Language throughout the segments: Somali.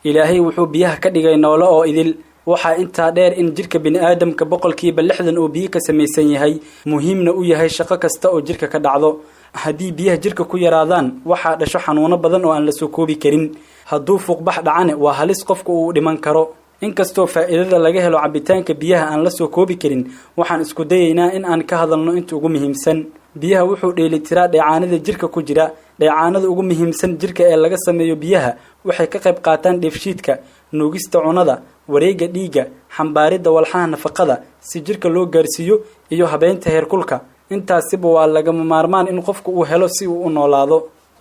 Ilaahay wuxuu biyaha ka dhigay noolo oo idil. Waxaa intaa dheer in jirka bini'aadamka 100% uu biyo ka samaysan yahay, muhiimna u yahay shaqo kasta oo jirka ka dhacdo. Haddii biyaha jirka ku yaraadaan, waxaa dhasho xanuuno badan oo aan la soo koobi karin. Hadduu fuuqbax dhacane, waa halis qofka uu dhiman karo. Inkastoo faa'iidada laga helo cabitaanka biyaha aan la soo koobi karin, waxaan isku dayaynaa in aan ka hadalno inta ugu muhiimsan. Biyaha wuxuu dheelitiraa dheecaanada jirka ku jira. Dheecaanada ugu muhiimsan jirka ee laga sameeyo biyaha waxay ka qayb qaataan dheefshiidka, nuugista cunada, wareegga dhiigga, xambaaridda walxaha nafaqada si jirka loo gaarsiiyo, iyo habeynta heerkulka. Intaasiba waa lagama maarmaan in qofku uu helo si uu u noolaado.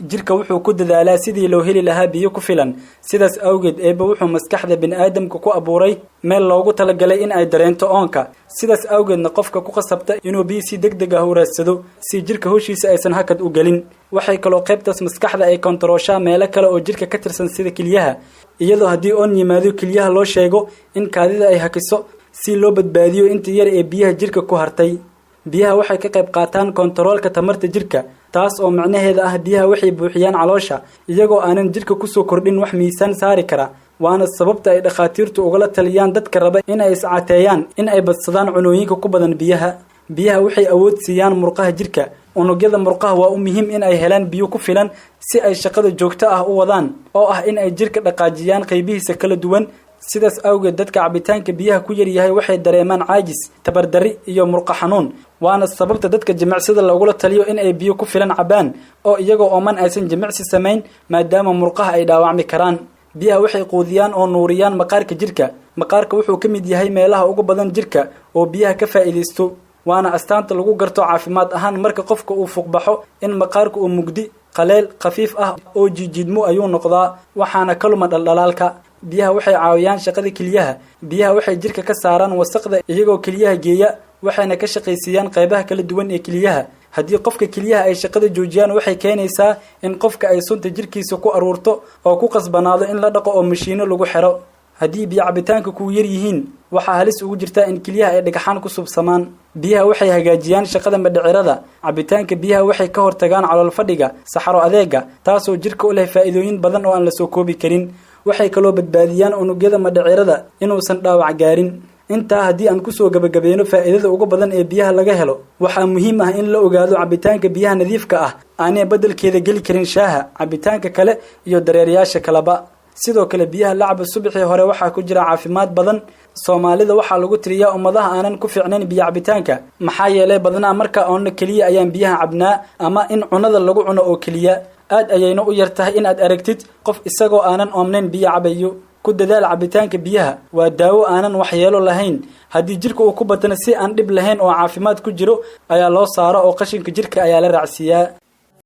Jirka wuxuu ku dadaalaa sidii loo heli lahaa biyo ku filan. Sidaas awgeed, Eebbe wuxuu maskaxda bini'aadamka ku abuuray meel loogu talagalay in ay dareento oonka. Sidaas awgeedna qofka ku qasabta inuu biyo si deg deg ah u raadsado, si jirka hoshiisa aysan hakad u gelin. Waxay kaloo qaybtaas maskaxda ay kontarooshaa meelo kale oo jirka ka tirsan, sida kelyaha, iyadoo haddii oon yimaado kelyaha loo sheego in kaadida ay hakiso si loo badbaadiyo inta yar ee biyaha jirka ku hartay. Biyaha waxay ka qayb qaataan kontaroolka tamarta jirka, taas oo micnaheeda ah biyaha waxay buuxiyaan caloosha iyagoo aanan jirka kusoo kordhin wax miisaan saari kara. Waana sababta ay dhakhaatiirtu ugala taliyaan dadka raba in ay iscateeyaan in ay badsadaan cunooyinka ku badan biyaha. Biyaha waxay awood siiyaan murqaha jirka. Unugyada murqaha waa u muhiim in ay helaan biyo ku filan si ay shaqada joogto ah u wadaan, oo ah in ay jirka dhaqaajiyaan qaybihiisa kala duwan. Sidaas awgeed, dadka cabitaanka biyaha ku yaryahay waxay dareemaan caajis, tabardarri iyo murqa xanuun. Waana sababta dadka jimicsada loogula taliyo in ay biyo ku filan cabaan, oo iyagoo ooman aysan jimicsi samayn, maadaama murqaha ay dhaawacmi karaan. Biyaha waxay quudiyaan oo nuuriyaan maqaarka jirka. Maqaarka wuxuu ka mid yahay meelaha ugu badan jirka oo biyaha ka faa'iidaysto, waana astaanta lagu garto caafimaad ahaan marka qofka uu fuuqbaxo in maqaarka uu mugdi qaleel khafiif ah oo jijiidmo ayuu noqdaa, waxaana ka luma dhaldhalaalka. Biyaha waxay caawiyaan shaqada kelyaha. Biyaha waxay jirka ka saaraan wasaqda iyagoo kelyaha geeya, waxayna ka shaqaysiiyaan qaybaha kala duwan ee kelyaha. Haddii qofka kelyaha ay shaqada joojiyaan, waxay keenaysaa in qofka ay sunta jirkiisa ku aruurto oo ku qasbanaado in la dhaqo oo mashiino lagu xiro. Haddii biyo cabitaanka kuu yar yihiin, waxaa halis ugu jirtaa in kelyaha ay dhagxaan ku subsamaan. Biyaha waxay hagaajiyaan shaqada madhicirada. Cabitaanka biyaha waxay ka hortagaan calool fadhiga, saxaro adeega, taasoo jirka u leh faa'iidooyin badan oo aan la soo koobi karin. Waxay kaloo badbaadiyaan unugyada madhicirada inuusan dhaawac gaarin. Intaa haddii aan kusoo gabagabayno faa'iidada ugu badan ee biyaha laga helo, waxaa muhiim ah in la ogaado cabitaanka biyaha nadiifka ah aanay beddelkeeda geli karin shaaha, cabitaanka kale iyo dareerayaasha kaleba. Sidoo kale, biyaha la cabo subaxii hore waxaa ku jira caafimaad badan. Soomaalida waxaa lagu tiriyaa ummadaha aanan ku fiicnayn biyo cabitaanka, maxaa yeelay badnaa marka oonna keliya ayaan biyaha cabnaa, ama in cunada lagu cuno oo keliya. Aad ayayna u yar tahay in aad aragtid qof isagoo aanan oomnayn biyo cabayo. Ku dadaal cabitaanka biyaha. Waa daawo aanan waxyeelo lahayn. Haddii jirka uu ku batana, si aan dhib lahayn oo caafimaad ku jiro ayaa loo saaro, oo qashinka jirka ayaa la raacsiiyaa.